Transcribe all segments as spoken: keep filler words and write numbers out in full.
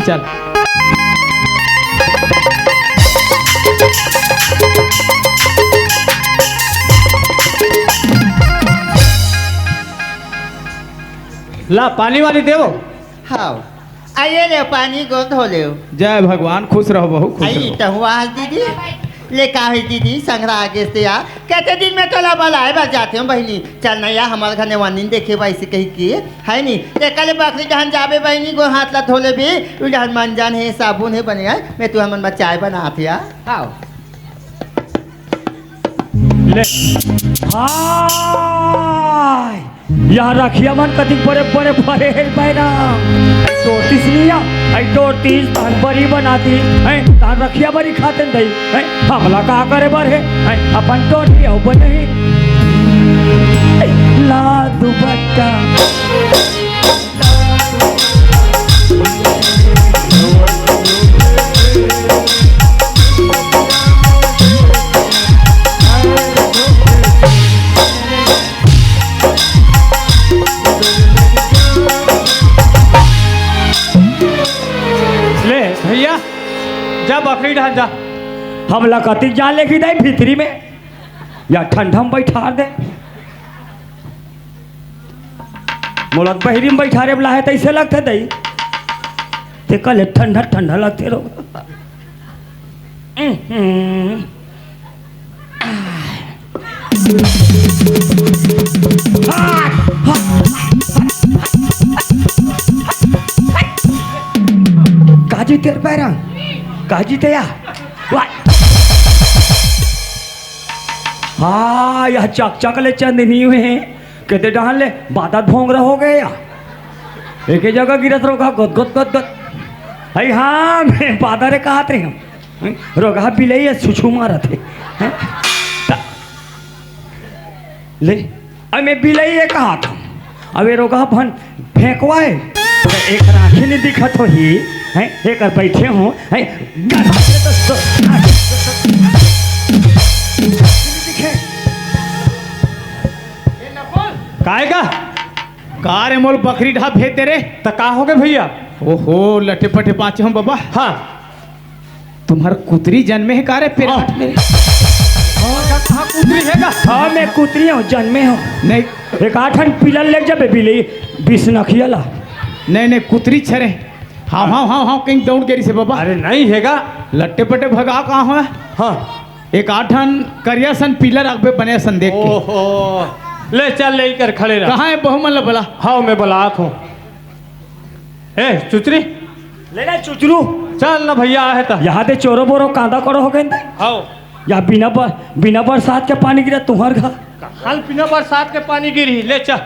चल। ला, पानी वानी देवो। हाव। आइए ले, पानी गोंद हो लेव। जय भगवान, खुश रहो बहू, खुश आई रहो। तहु आज दीदी। ले का होई दीदी, संघरा आगे से यार। कते दिन में तोला बलाए बर जाते हो बहिनी। चल ना यार, हमर घर नेवानी देखे बर अइसे कहि के, है नी? ते कल बखरी डहन जाबे बहिनी, गोड़ हाथ ला धो लेबे, उ डहन मंजन हे, साबुन हे बने आय, मैं तुहर मन बर चाय बनात हे यार। आओ। ले। हाय। यह रखिया मन कतिक बड़े बड़े भरे हे बैरा। तोर तीस निया, आई तोर तीस तहन बरी बनाती, हैं? तहन रखिया बरी खाते दई, हैं? हमला का करे बर हे, हैं? अपन टोटी अउ बनही। ला दुपट्टा। ले भैया, जा बखरी डहन जा। हमला कतिक जा लेके दई भीतरी में, या ठंडा में बैठार दे। मोला बहिरी में बैठारे वाला हे, तइसे लगथे दई। ते कले ठंडा ठंडा लगथे रो। काजी तेर पैरा, काजी ते या। वाह। हाँ, यह चकचक ले चंदनी हुए हैं। कहते डहान ले, बादर भोंगरा हो गए या। एके जगह गिरत रोगहा, गद, गद, गद, गद। हई हाँ, मैं बादर कहात रहे हूँ। रोगहा बिलई हे, छुछू मारत हे। हैं? त-, ले, अब मैं बिलई हे कहात हूँ। अब ये रोगहा भन फेंकवाए, त एकर आँखी नहीं दिखत होही, हैं? एकर बैठे हो, हैं? गधा के तो, तो, दिखे। काय का? का रे मोल बखरी डहा भेज दे रे। त का होगे भैया? ओहो, लटे पटे बाँचे हँव बबा। हाँ। तुम्हर कुतरी जनमे हे का रे पेट में? हाँ, का कुतरी हे का? हाँ, मैं कुतरी हूँ, जनमे हूँ। नहीं। एक आठ ठन पिलर लेग जाबे बिलई, बिसनखिया ला। नहीं, नहीं, कुतरी छरे। हाँ, हाँ, हाँ, हाँ, कहीं दौड़ गे रिहिसे बबा। अरे नहीं हे का? लटे पटे भगा का हो? हाँ। एक आठ ठन करिया सन पिलर रखबे बने सन देख के। ओहो। ले चल, ले कर खड़े रह। कहाँ हे बहू मन ला बला? हाँ, मैं बलात हूँ। ए, चुचरी। ले ना चुचरू। चल ना भैया, आहे त। यहाँ दे चोरो बोरो कांदा कड़ो हो गए। हाँ। या बिना बर-, बिना बरसात के पानी गिरा तुम्हर घर। हाल बिना बरसात के पानी गिरी, ले चल।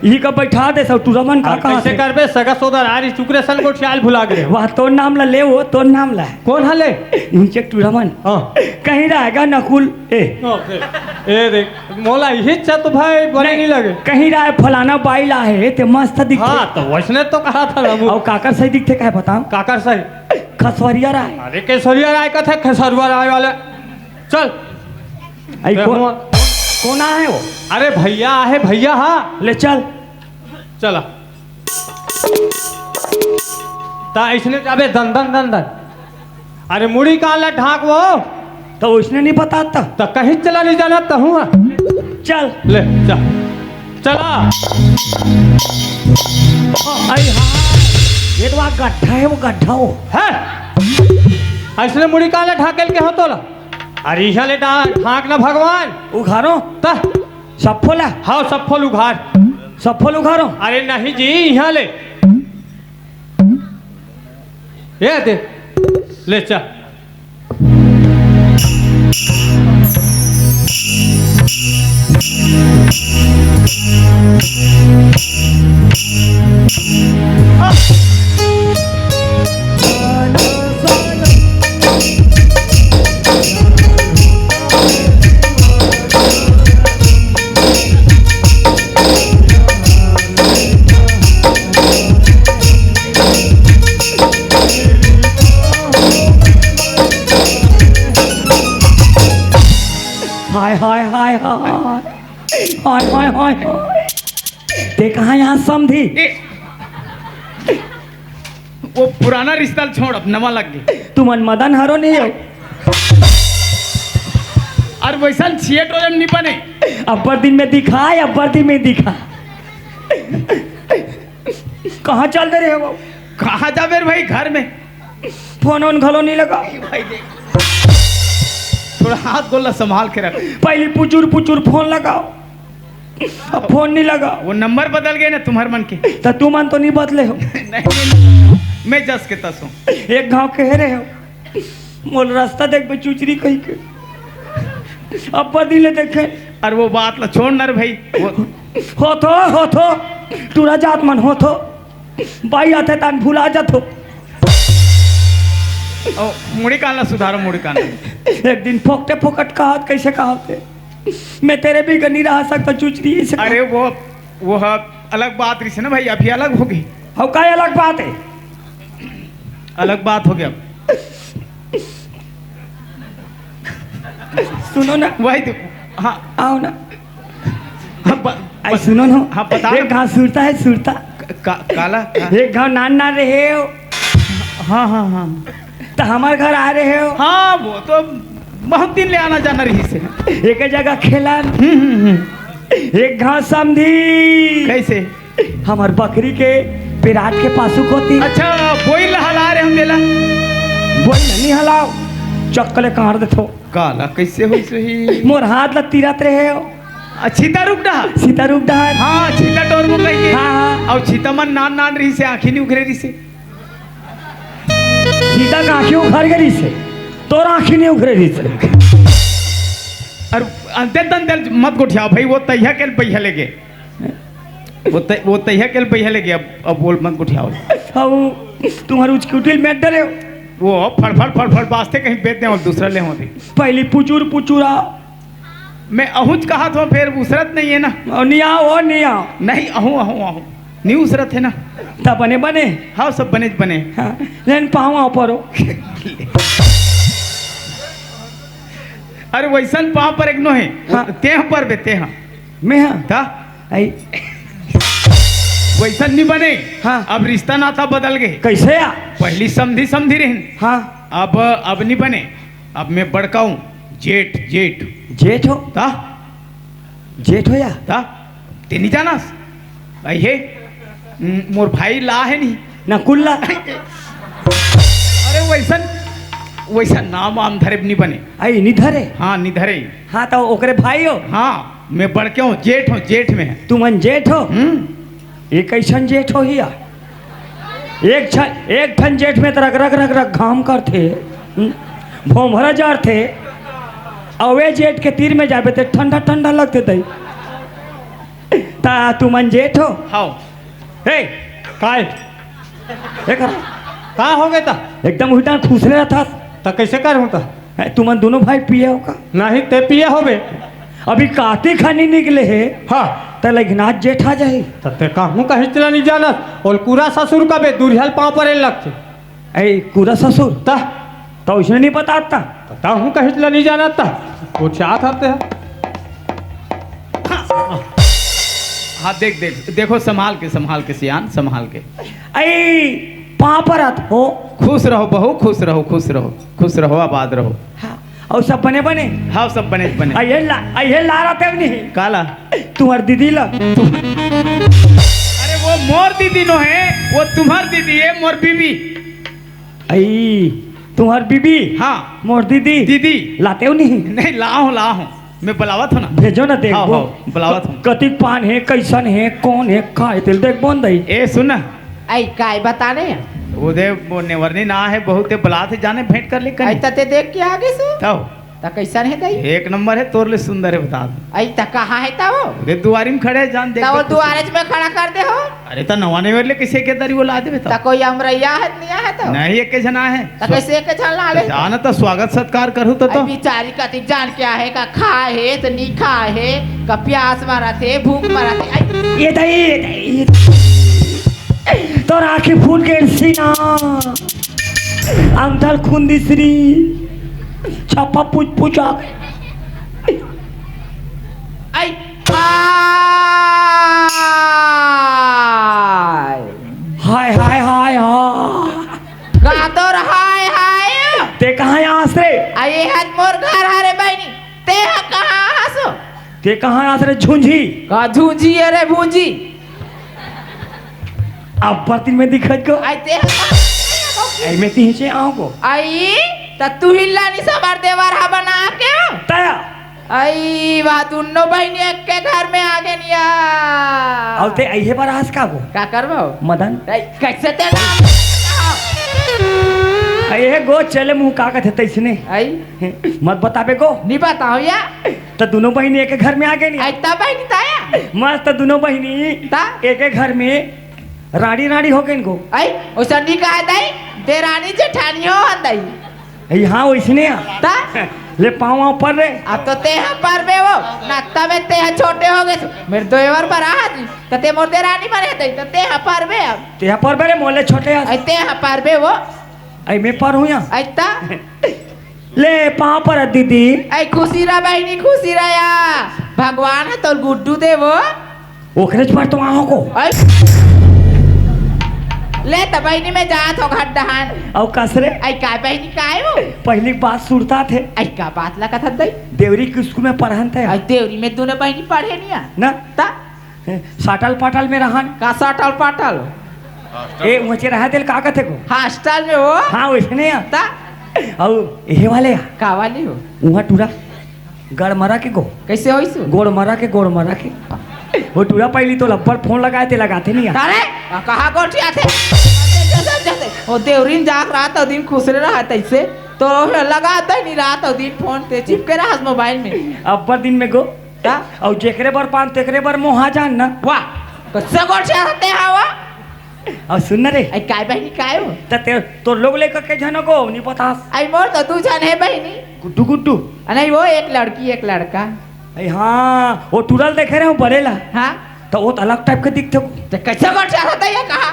ई का बैठा दे सब टूरा मन का, हाँ, कहाँ कैसे से? करबे, सगा सोदर आ रही, चुकरे सन को ख्याल भुला गए। वाह, तोर नाम ला ले वो, तोर नाम ला। कौन हा ले? नीचे टूरा मन। हाँ। कहीं रहेगा नकुल, ए। हाँ, ए, ए देख, मोला इही चत भाई बने नहीं, नहीं लगे। कहीं रहे फलाना बाई ला हे, ते मस्त दिखथे। हाँ, तो वैसने तो कहा था ना। अउ काकर सही दिखथे, काहे बताओ? काकर सही? खसवरिया राय। अरे, केसरिया राय का था, खसरुआ राय वाला। चल। आई ए, कौन, हुआ। कौन आए वो? अरे भैया आहे, भैया, हाँ। ले चल। चला। ता इसने जाबे दन दन दन दन। अरे मुड़ी कान ला ढांक वो। तो उसने नहीं बताता। तो कहीं चला नहीं जाना तो हुआ। चल। ले, चल। चला। आई हाँ। ये तो वहाँ गड्ढा है, वो गड्ढा हो। है? इसने मुड़ी कान ला ढांक के हो तोला। अरे इहाँ ले डा-, ढांक ना भगवान। उघारो। त? सप्फो ला? हाँ, सप्फो ल उघार। सप्फो ल उघारो? अरे नहीं जी, इहाँ ले। ये दे। ले चल। हाय, हाय, हाय, हाय। हाय, हाय, हाय, हाय। ते कहाँ यहाँ समधी? ए। वो पुराना रिश्ता ल छोड़, अब नवा लग गे। तुमन मदन हरो नहीं हो। अउ वइसन छियट हो जब नहीं बने। अब्बर दिन में दिखा, अब्बर दिन में दिखा। कहाँ चल दे रहे हो? कहाँ जाबे रे भाई, घर में। फोन ओन घलो नहीं लगा। भाई देख, थोड़ा हाथ गोला संभाल के रख। पहली पुचुर पुचुर फोन लगाओ, अब फोन नहीं लगा। वो नंबर बदल गए ना तुम्हार मन के। तो तुमन तो नहीं बदले हो। नहीं, नहीं, मैं जस के तस हूँ। एक घाव कह रहे हो, मोल रास्ता देख बे चुचरी कही के। अब्बर दिन ले देखे। अरे वो बात ला छोड़ ना रे भाई। वो होथो, होथो, टूरा जात मन होथो। बाई आथे तान भुला जाथो। ओ, मुड़ी कान ला सुधारो, मुड़ी कान ला। एक दिन फोकटे फोकट कहात, कैसे कहाते? मैं तेरे भी गनी रहा सकता चुचरी से। अरे वो, वो ह-, अलग बात रही से ना भाई, अभी अलग हो गई। हो, काय अलग बात है? अलग बात हो गया। सुनो ना। वही तो, हाँ। आओ ना। हाँ, ब-, आई बत-, सुनो ना। हाँ, बता एक ना। घाव सुरता है, सुरता। क-, का-, काला? हाँ। एक घाव नान नान रहे हो। हाँ, हाँ, हाँ। तो हमारे घर आ रहे हो। हाँ, वो तो बहुत दिन ले आना जाना रही से। एक जगह खेलन। हम्म, हम्म, हम्म। एक घाव समधी। कैसे? हमर बकरी के पिराट के पासू कोती। अच्छा, बोई ला हला रहे हम तेला। बोई ला नहीं हलाओ, चक्कले काट देथो। काला कैसे होई सही? मोर हाथ ला तीरत रहे हो। आ, सीता रुक डहा। सीता रुक डहा। हाँ, सीता टोर में कही के। हाँ, हाँ। अउ सीता मन नान नान रही से, आँखी नहीं उघरे रही से। सीता का आँखी उघर गई रही से, तोर आँखी नहीं उघरे रही से। अरे अंते तंते मत गोठियाओ भाई, वो तैया के पहिया लेके। वो तै-, वो तैया के पहिया लेके अब, अब बोल मत गोठियाओ। अब तुम्हारे उचकी उठिल में डरे हो। वो फड़फड़ फड़फड़ बाजथे, कहीं बेच दे और दूसरा ले होती। पहली पुचुर पुचुरा। मैं अहुच कहा था, फिर उसरत नहीं है ना। और नहीं आओ, और नहीं आओ। नहीं, अहू, अहू, अहू। नहीं उसरत है ना। तब बने, बने। हाँ, सब बने, बने। हाँ, लेन पावा परो। अरे वैसन पाँव पर एक नो है। हाँ। तेह पर बे, तेह। मैं हाँ। ता? आई। वैसन नहीं बने। हाँ। अब रिश्ता नाता बदल गए। कैसे या? पहली समधी समधी रहन। हाँ। अब, अब नहीं बने। अब मैं बड़का हूँ। जेठ, जेठ। जेठ हो? ता? जेठ हो या? ता? ते नहीं जानस? भाई हे, हम्म, मोर भाई ला है नहीं। नकुल ला। अरे वैसन, वैसन नाम वाम धरे नहीं बने। आई नहीं धरे? हाँ, नहीं धरे। हाँ, तो ओकरे भाई हो? हाँ, मैं बड़के हूँ, जेठ हूँ, जेठ में। तुमन जेठ हो? हम्म। ये कैसन जेठ हो हिया? एक छ-, एक ठन जेठ में त रग, रग, रग, रग घाम करथे, हम्म, भोंभरा जरथे, अउ ए जेठ के तीर में जाबे ते ठंडा, ठंडा लगथे तई। ता तुमन जेठ हो? हाव। ए, काय? ए कर। का हो गए ता? एकदम उल्टा खुसरे रहथस। त कैसे करहूं ता? हैं, तुमन दोनों भाई पिए हो का? नहीं, ते पिए होबे। अभी कातिक ह नी निकले हे। हाँ। त लघिनाथ जेठा जाही। त ते कहूँ कहिच ला नहीं जानत, ओल कूरा ससुर कबे दुरिहल पाँव परे लगथे। ऐ कूरा ससुर? त? त उसने नहीं बतात त? त कहूँ कहिच ला नहीं जानत त? वो चाहत हते हैं। हाँ, देख, देख, देखो, संभाल के, संभाल के सियान, संभाल के। ऐ पाँव परत हो। खुश रहो बहू, खुश रहो, खुश रहो, खुश रहो, आबाद रहो। हाँ, अउ सब बने बने? हाँ, सब बने बने। अइहे ला, अइहे ला रहा तेवनी। काला? तुम्हार दीदी ला। अरे वो मोर दीदी नो है, वो तुम्हार दीदी है, मोर बीबी। आई, तुम्हार बीबी? हाँ। मोर दीदी? दीदी। लातेव नहीं? नहीं, लाओ, लाओ। मैं बुलावत हूँ ना। भेजो ना, देखो। हाँ, हाँ, बुलावत हूँ। कतिक पान है, कैसन है, कौन है, का है, तेल देख बोन दई। ए, सुन ना। आई, काय बताने? वो दे, वो नेवरनी ना है, बहुत ते बुलात है, जाने भेंट कर ले कहीं। आई, तते देख के आ गए सु? तब। त कैसन है दई? एक नंबर है, तोर ले सुंदर है, बता दे। आई, त कहाँ है त वो? रे दुआरी में खड़े है, जान देख त वो तो खुश दुआरे है। में खड़ा कर दे हो। अरे त नवा नेवर ले कैसे के दरी वो ला देबे त? त कोई अमरैया है, नहीं है त? नहीं, एक झना है। त कैसे एक झन ला ले? जाना त स्वागत सत्कार करू त, त। आई, बिचारी कति जान क्या है, का खा है, त नी खा है, का प्यास मरत है, भूख मरत है। आई। ये दई, ये दई, ये दई। तोर आँखी फूट गए सीना। अंधर खुंदिसरी, छप्पा पुच पुच आ गए। आई, हाय। हाय, हाय, हाय, हाय। ते कहाँ आस रे? आ, ये हत मोर घर हरे बहिनी। ते ह कहाँ हसो? ते कहाँ आस रे झुंझी? का झुंझी? अरे भूंजी। अब्बर दिन में दिखत को। आई ते ह कहाँ? आई में तिहिचे आव को। आई, त तू हिल्ला नि सबर देवर ह बना के। तया। आई, वह दोनों बहिनी एक के घर में आ गे निया। अउ ते अइहे बर आस का गो? का करबो? मदन। आई, कैसे ते नाम? अइहे गो चले मुँह का कथे तैसने। आई। मत बताबे गो। नि बताओ या। त दोनों बहिनी एक घर में आ गे निया। आई, त बहिनी ताया। मस्त दोनों बहिनी ता? एक घर में राड़ी राड़ी हो गइन गो। आई, ओसन नि कहा दाई, देरानी जेठानी हो हन दाई। अई हाँ, वइसने आ। ता? ले पाँव आँव पर रे। अब तो तेहा परबे वो, नत्ता में तेहा छोटे हो गए। मेरे देवर पर आ जी, त ते मोर देरानी बने दाई, त तेहा परबे अब। तेहा परबे रे, मोले छोटे आ। आई तेहा परबे वो। आई मैं पर हूँ या। आई ता? ले पाँव पर दीदी। आई खुशी रह बहिनी, खुशी रह या। भगवान ह तोर गुड्डू दे वो। ओकरेच पर तो आँव को। आई। ले त बहिनी मैं जात हो घर डहान। अउ कस रे? आई का बहिनी का आय वो? पहिली बात सुरता थे। आई का बात लगत हत दाई? देवरी के स्कूल में पढ़न थे। आई देवरी में दोनों बहिनी पढ़े निया। ना? ता? साटल पाटल में रहन। का साटल पाटल? ए, उहचे रहा तेल का कथे को? हॉस्टल में वो? हाँ, वइसने आ। ता? अउ एहे वाले आ। का वाली हो? उहाँ टूरा। गड़मरा के गो। कैसे होइस वो? गोड़मरा के, गोड़मरा के। वो टूरा पहिली तो लब्बड़ फोन लगाए थे, लगाथे निया। अरे, आ, कहाँ गोठियाथे? वो देवरिन जाक रात अउ दिन खुसरे रहा तैसे। तो लगाथे नि रात अउ दिन फोन ते चिपके रहस मोबाइल में। अब्बर दिन में गो। का? अउ जेकरे बर पान तेकरे बर मोहा जान ना। वाह, कइसे गोठियाथे हवा? अउ सुन ना रे। आई काय बहिनी काय हो? त ते, तोर लोग लेकर के झन को नि बतास। आई मोर तो दू झन हे बहिनी। गुड्डू, गुड्डू। आ, नहीं, वो एक लड़की, एक लड़का। अई हाँ, वो टूरा ल देखे रहे हो बड़े ला। हाँ। त वो त अलग टाइप के दिखथे। त कइसे गोठियाथे या कहा?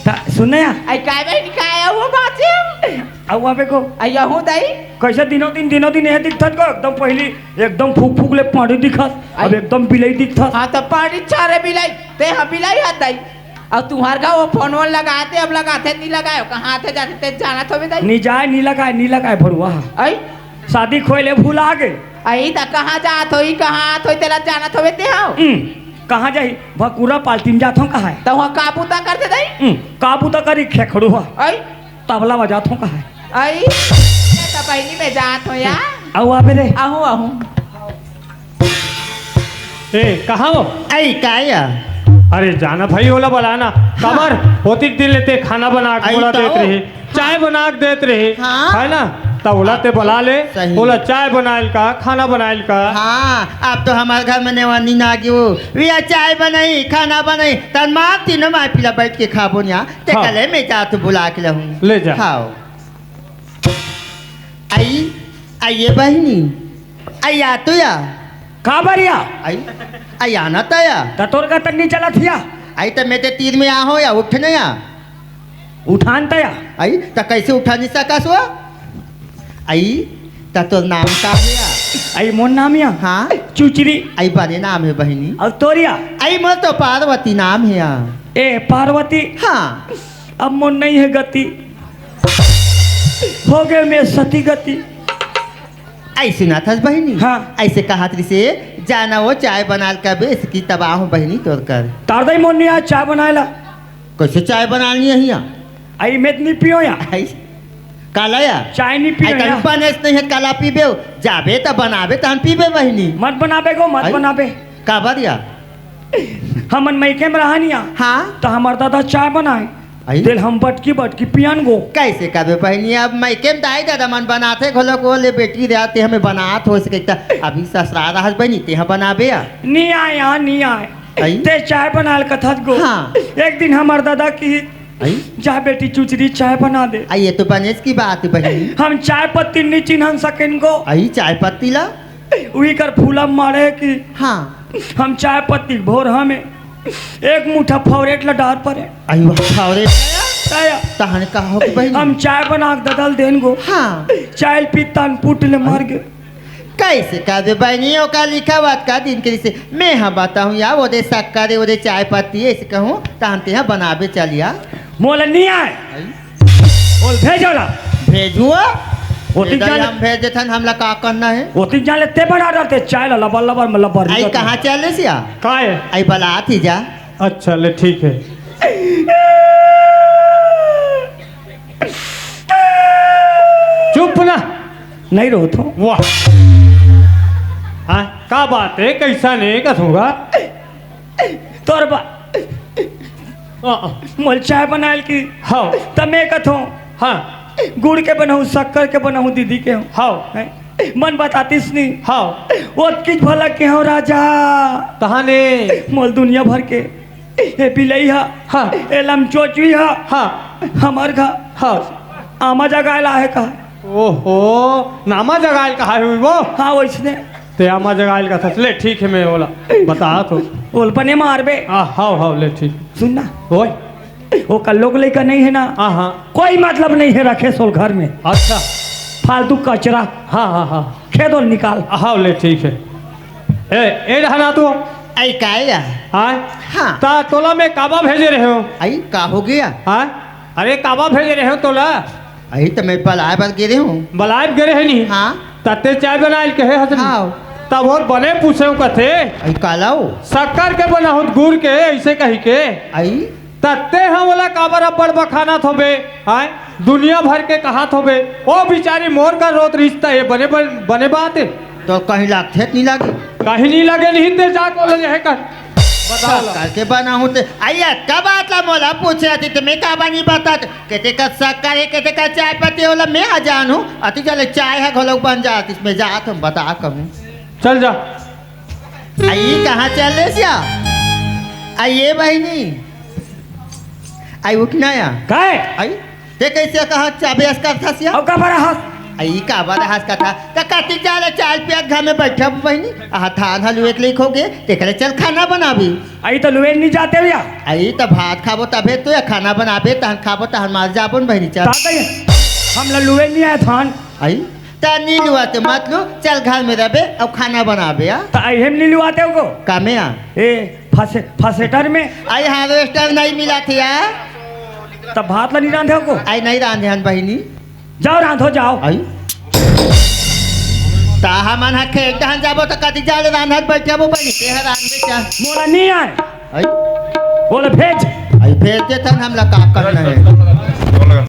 त सुन ना या। आई काय बहिनी काय हो बाची? अउ अबे को। आई अहूँ दाई। कइसे दिनों दिन, दिनों दिन ये दिखथस को? एकदम पहिली एकदम फूक फूक ले पानी दिखस, आई। अब एकदम बिलाई दिखथस। हाँ, त पानी छारे बिलाई, ते ह बिलाई हस दाई। अउ तुँहर घर वो फोन वोन लगाथे, अब लगाथे नि लगायो, कहाँ थे जाथे ते जानत होबे दाई। नि जाय, नि लगाय, नि लगाय भरुआ। आई? शादी खोय ले भुला गे। आई त कहाँ जात होही, कहाँ आत होही, तेला जानत होबे ते हव। हम्म, कहाँ जाही? भकुरा पालटी में जात हों कहाँ हे? त वहाँ का बूता करथे दाई? हम्म, का बूता करी खेखड़ू ह। आई? तबला बजात हों कहाँ हे? आई? त बहिनी मैं जात हों या। अउ आबे रे। अहूँ, अहूँ। ए, कहाँ हो? आई, का या? अरे जाना भाई, ओला बलाना। हाँ। काबर? ओतिक दिन ले ते खाना बना के आई मोला तो। देत रहे, चाय बना के देत रहे, हाँ। है ना? त ओला ते बला ले, सही। ओला चाय बनाइल का, खाना बनाइल का। हाँ, अब तो हमर घर में नेवानी ना आगे वो। भैया चाय बनाई, खाना बनाई, तन माँ तीनों माँ पिला बैठ के खाबो निया। ते हाँ। कले मैं जा तो बुला के लाहूँ। ले जा। हाँ। आई, आई ये बहिनी, आई आ तो या। काबर या? आई, आई आना त या। त तोर का तक नि चलत हिया? आई त मैं ते तीर में आ हो या उठ न या। उठान त या। आई त कइसे उठा नि सकस वो? आई त तोर नाम का हे या? आई मोर नाम या? हाँ। चुचरी। आई बने नाम हे बहिनी। अउ तोर या? आई मोर तो पार्वती नाम हे या। ए पार्वती। हाँ। अब मोर नहीं हे गति। हो गए मैं सती गति। अई सुनत हस बहिनी? हाँ। अइसे कहत रिसे, जाना वो चाय बनाल का बेस की तबाह हो बहिनी तोर कर। तार दई मोर नि आय चाय बनाए ला। कइसे चाय बनानी हे हिया? अई मैं त नि पियों या। अई काला या? चाय नि पियों अई या। कल बनेस नहीं हे, काला पीबे हो? जाबे त बनाबे त हम पीबे बहिनी। मत बनाबे गो, मत अई बनाबे। काबर या? हमन मइके में रहन या। हाँ। त हमर दादा चाय बनाए। आई? तेल हम बटकी बटकी पियन गो। कइसे करबे बहिनी, अब मइके में दाई ददा मन बनाथे घलो को ले बेटी रहते हमें बनात हो सके त अभी ससुराल रहस बहिनी तेहा बनाबे या। नि आय या, नि आय। आई? ते चाय बनाल कथस गो। हाँ। एक दिन हमर ददा की आई? जा बेटी चुचरी चाय बना दे। आई ये तो बनेस की बात हे बहिनी। हम चाय पत्ती नि चिन्हन सकेन गो। आई चाय पत्ती ला? उही कर फूला मारे की हाँ। हम चाय पत्ती भोर हमें एक मुठा फावरेट ला डार परे। अयो, फावरेट। आया। तहन का हो गई बहिनी? हम चाय बना के ददल देन गो। हाँ। चाय पी तन पुट ले मर गे। कइसे करबे बहिनी, ओका लिखावत का दिन के जइसे मैं हा बताहूँ या, ओदे शक्कर, ओदे चाय पत्ती, अइसे कहूँ, तहन तेहा बनाबे चल या। मोला नि आय। आई? बोल, भेज ओला। भेजू? ओती जान ले। हम भेज देथन, हमला का करना हे? ओती जान ले, ते बना डालते, चाय ला लबर लबर में लबर आई। कहाँ चले सिया? काय? आई बलात ही जा। अच्छा, ले, ठीक है। चुप ना। नहीं रो तो। वाह। हाँ, का बात है, कैसा नहीं कथूंगा? तोर बा-, आ, आ। मोल चाय बनायल की। हाँ। त मैं कथों। हाँ। गुड़ के बनाऊं, शक्कर के बनाऊं, दीदी के हूँ। हाँ। हैं? मन बतातीस नहीं। हाँ। ओतकीच भला के हूँ राजा। तहाने। मोल दुनिया भर के। ए बिलई हा। हाँ। ए लमचोचवी हा। हाँ। हमर घर। हाँ। आमा जगायल आहे का? ओहो, नामा जगायल कहा है वो? हाँ, वैसने। ते आमा जगायल का था। ले, ठीक है, मैं ओला बता तो। ओल पने मारबे। आ, हाव, हाव, ले, ठीक। सुन ना। ओए। ओकर लोग लइका नहीं है ना? हाँ, हाँ। कोई मतलब नहीं है रखे सोल घर में। अच्छा। फालतू कचरा। हाँ, हाँ, हाँ। खेद ओल निकाल। हाव, ले, ठीक है। ए, ए रहना तू। आई काय या? हाँ? हाँ। ता तोला मैं काबा भेजे रहे हूँ। आई, का हो गया? हाँ? अरे, काबा भेजे रहे हूँ तोला। अही त मैं बलाय बर गे रेहेंव। बलाय बर गे रहे नहीं? हाँ। तत्ते चाय बनायल कहे हस नहीं? हाँ। तब ओर बने पूछेंव कथे। अई काला ओ? शक्कर के बनाहूँ गुड़ के, अइसे कहिके। अई? तत्ते ह ओला काबर अब्बड़ बखानत होबे, आय? दुनिया भर के कहत होबे। ओ बिचारी मोर कर रोत रिहिस त ए बने, बन-, बने बात हे। त कहीं लागथे त नहीं लागे? कहीं नहीं लगे नहीं ते जाके ओला यहे कर। बताओ ला। शक्कर के बनाहूँ ते, अई अतका बात ला मोला पूछे अतिस त मैं काबर नहीं बतात? केते का शक्कर हे, केते का चाय पत्ती, ओला मैं हा जानहूँ। अतिस जाले चाय हा घलोक बन जातिस, मैं जात हूँ, बता कहूँ। चल जा। अई कहाँ चले सिया? अई ए बहिनी, अई उठ ना या। काय? अई ते कइसे कहा चाबे अस करथस या? अउ काबर हस? अई काबर हस कथा? त कतिक जाले चाय पियत घर में बइठे हबो बहिनी। आहा, धान ह लुए के लइक होगे, तेकरे चल खाना बनाबे। अई त लुए नहीं जाते हो या? अई त भात खाबो तभे तो या खाना बनाबे, तहन खाबो, तहन मार जाबो न बहिनी चल। का कहिए? हमला लुए नहीं आय धान। अई त नहीं लुआ ते मत लू, चल घर में रहबे अउ खाना बनाबे या। त अई हम नहीं लुआते हो को? कामे या? ए, फसे-, फसेटर में? अई harvester नहीं मिलत हे या। त भात ला नहीं रांधे हो को? अई नहीं रांधे हन बहिनी। जाओ रांधो, जाओ। अई? त हमन ह खेत डहन जाबो त कतिक जाले रांधत बइठे हबो बहिनी, ते ह रांधबे चा। मोला नहीं आय। अई? बोले भेज। अई भेज देथन, हमला का करना हे?